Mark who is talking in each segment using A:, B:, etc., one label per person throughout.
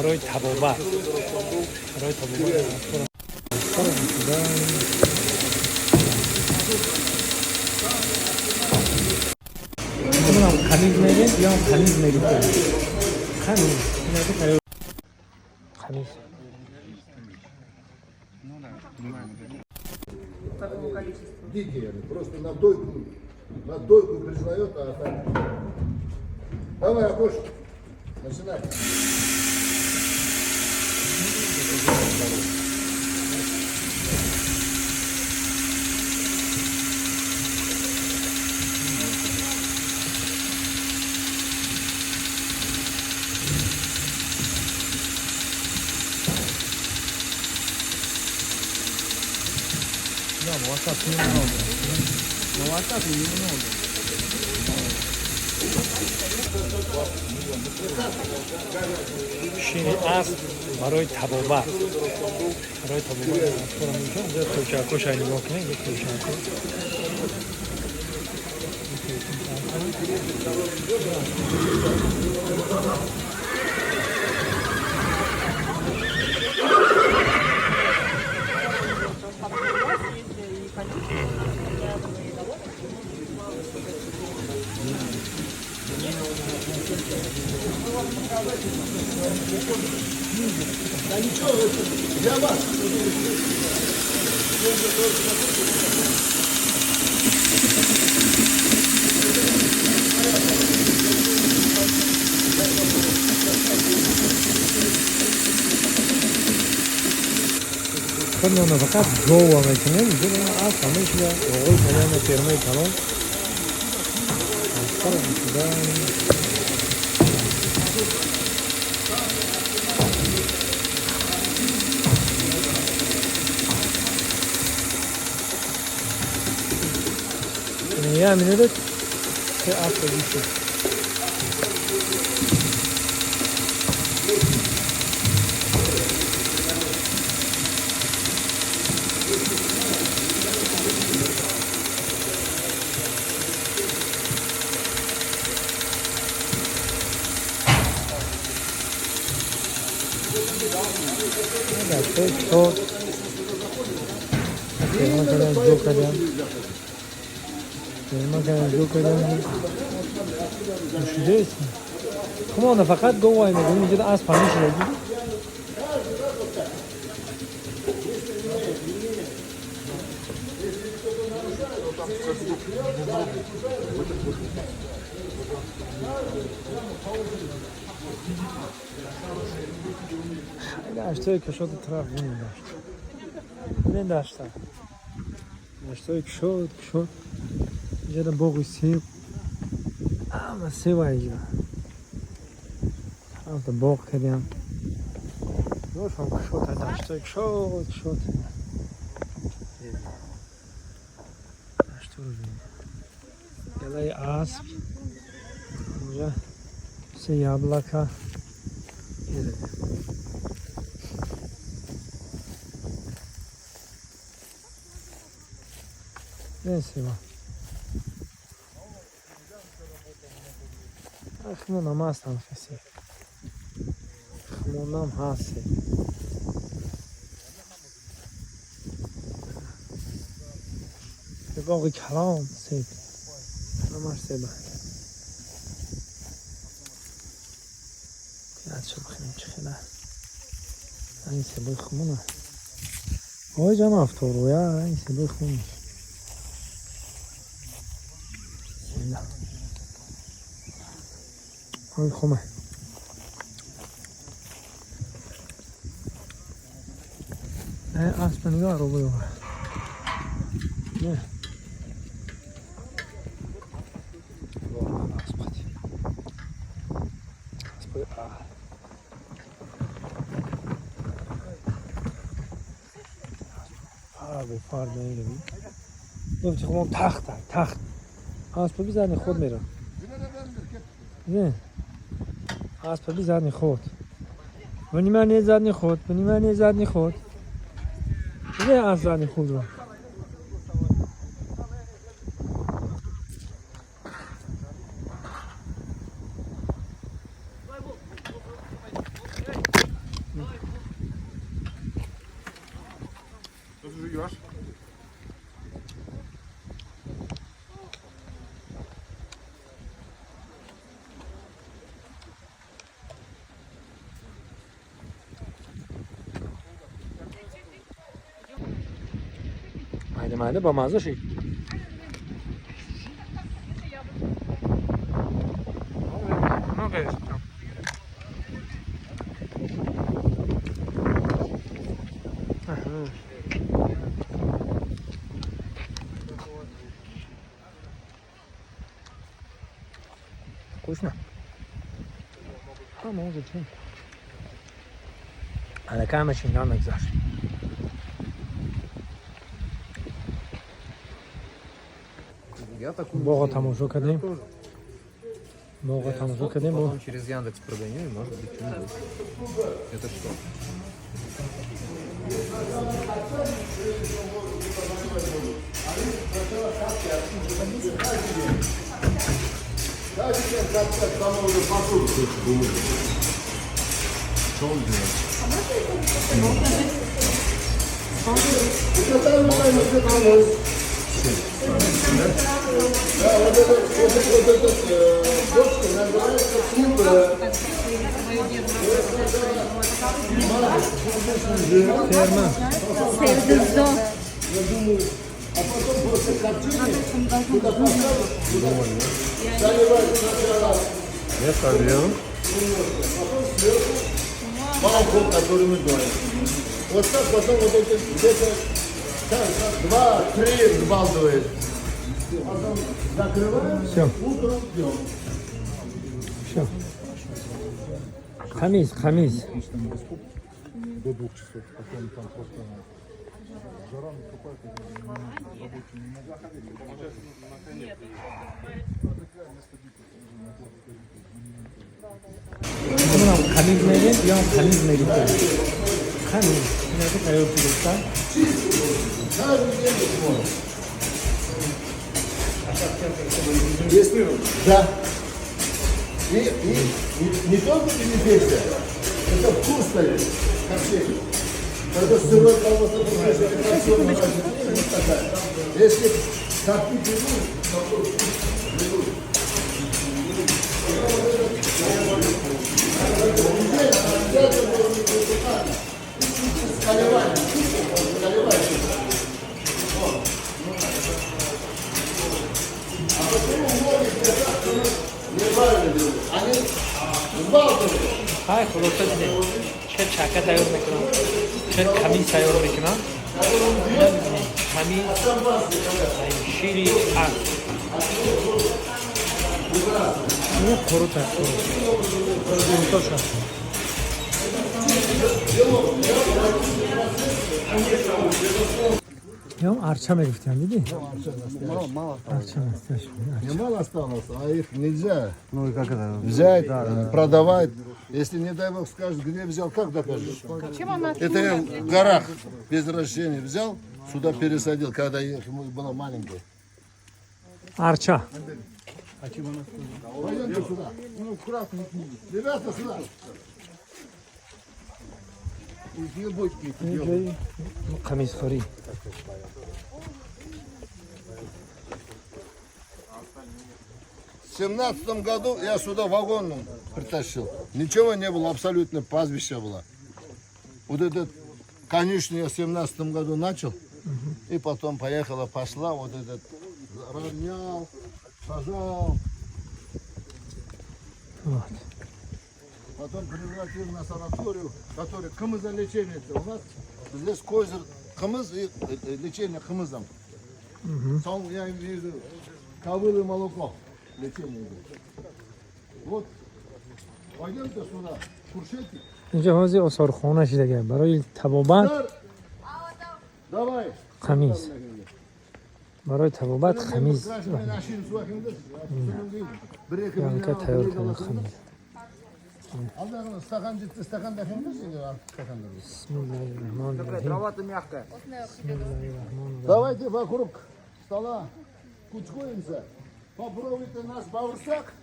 A: Барои табобат, барои табобат. Қамиз мегем ё қамиз мегуфтем, қамиз. Қамиз.
B: Дикие они, просто на дойку признает, а так. Давай, Акош, начинай.
A: Да, молока немного. Молока немного. Шини асп барои табобат, барои табобат. Тӯчакоша нигоҳ кунед, тӯчако.
B: Да ничего, это для вас.
A: Худмона фақат гова мекунем, асп ҳамешида оғои калон, фермаи калон. Асфара шуда. Я минут се асп гӯшт. Даштои кушод, ферма кардан, ҷо кардам, ферма кардан, ҷо кардам. Чудесно. Хумона фақат говай мегӯем, инҷо асп ҳамешида, дидӣ? Даштои кушоди тараф бинем, дашт бинем, дашта, даштои кушод, кушод. Инҷода боғи себ, ҳама себа инҷо ҳамта боғ кардем. Ошам кушод, даштои кушод, кушод. Даштуро бинем, галаи асп инҷа, се яблоко. Несима. Хмонам ҳастам, хеси. Хмонам ҳасти. Боғи калон себ. Ҳамаш себа. Ячо бихӯрем, чӣ хела. Ин себои хмона. Ой, ҷам авторуя, ин себои хмон. Бисмилла. Ой, хума. Аспа нигоҳ ро буё. Не. Аспати. Аспи. Фар бе фар наиро. Гуфти хумон тахт, тахт. Аспа бизани худ мера. Не. Аспа задний ход. Внимание, задний ход. Внимание, задний ход. Где асп задний ход? Майда майда ба мазза шид. Ну, конечно. Ага. Вкусно. А может, и. Аллакай машина мегзашт.
C: Я такую
A: Боғо тамошо кардем.
C: тоже.
A: Боғо
C: Я
A: тамошо
C: сфоткаю,
A: кардем.
C: потом через Яндекс прогоню, и может быть что-нибудь. Это что?
B: Каждый день капчат самого посуду.
C: Что он делает?
B: Да, вот этот, вот этот, вот этот бочка называется кубра.
A: Ферма.
D: Sevdizdo.
B: Я думаю, а потом просто копчение туда поставить, туда заливать сначала
C: Я солью.
B: потом сверху молоко, которое мы доим. Вот так потом вот эти где-то час, два, три взбалтывает. Потом закрываем,
A: Всё.
B: Утром пьем.
A: Всё. Қамиз, қамиз.
B: До 2 часов, потом там просто жара наступает, рабочие не могут.
A: Унам қамиз мегем, ё қамиз мегуфтем. Қамиз. Инаку тайёр гирифтан.
B: Каждый день можно. Если, да. И не только дезинфекция, это вкус дает копчение. Когда сырой колбаса получаешь, это копченая, вот такая. Если коптить не будешь, такой вкус не будет. Заливать, заливать. А почему многие казахи неправильно делают? Они взбалтывают.
A: Ҳай, хулоса, дидем, чӣ чака тайёр мекунам, чӣ қамиз тайёр мекунам. Ина бибинем, қамиз, шири асп. Ина қурут аст, қурут, қурутоша. Ям арча мегуфтиям, дидӣ? Арча настоящий.
B: Не мало осталось, а их нельзя
C: Ну и как это?
B: взять, продавать. Если, не дай бог, скажешь, где взял, как докажешь?
D: Чем она
B: Это я в горах без разрешения взял, сюда пересадил, когда я была маленькая.
A: Арча.
B: Пойдемте сюда. Ну, ребята, сюда.
A: Ҷои қамизхӯрӣ.
B: В 17-м году я сюда вагон притащил. Ничего не было, абсолютно пастбище было. Вот этот конюшню я в 17-м году начал. И потом поехала, пошла, вот этот равнял, сажал.
A: Вот.
B: Потом превратил на санаторию, который кымызолечение. У нас здесь козырь кымыз и лечение кымызом. Сам я имею в виду кобылы молоко. Лечение идет. Вот, пойдемте сюда, куршетик.
A: Инҷо ҳозир осорхона шидага барои табобат.
B: Дар, давай.
A: Қамиз барои табобат, қамиз янка тайёр кардан қамиз.
B: Стакан жетти, стакан стакан.
A: Бисмиллаҳи раҳмони раҳим.
C: Трава-то мягкая.
A: Бисмиллаҳи раҳмони раҳим.
B: Давайте вокруг стола кучкуемся. Попробуйте наш баурсак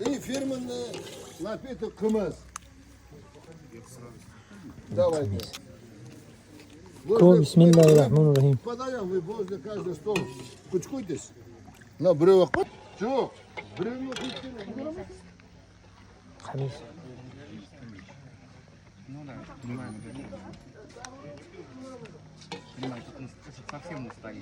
B: и фирменный напиток кымыз. Давайте.
A: Ко бисмиллаҳи раҳмони раҳим.
B: Подаем, вы возле каждый стол кучкуйтесь. На біреу ақ. Жоқ, біреуіне құйып.
A: Қамиз.
C: Ну да, понимаю, наверное. Понимаю, тут совсем устали.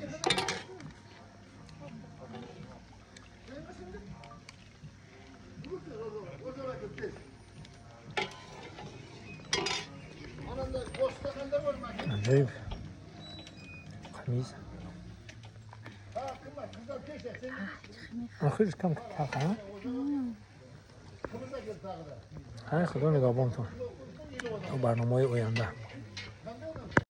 A: Аҷоиб қамиз. Охирш кам талха. Ҳай, Худо нигаҳбонтон то барномаҳои оянда.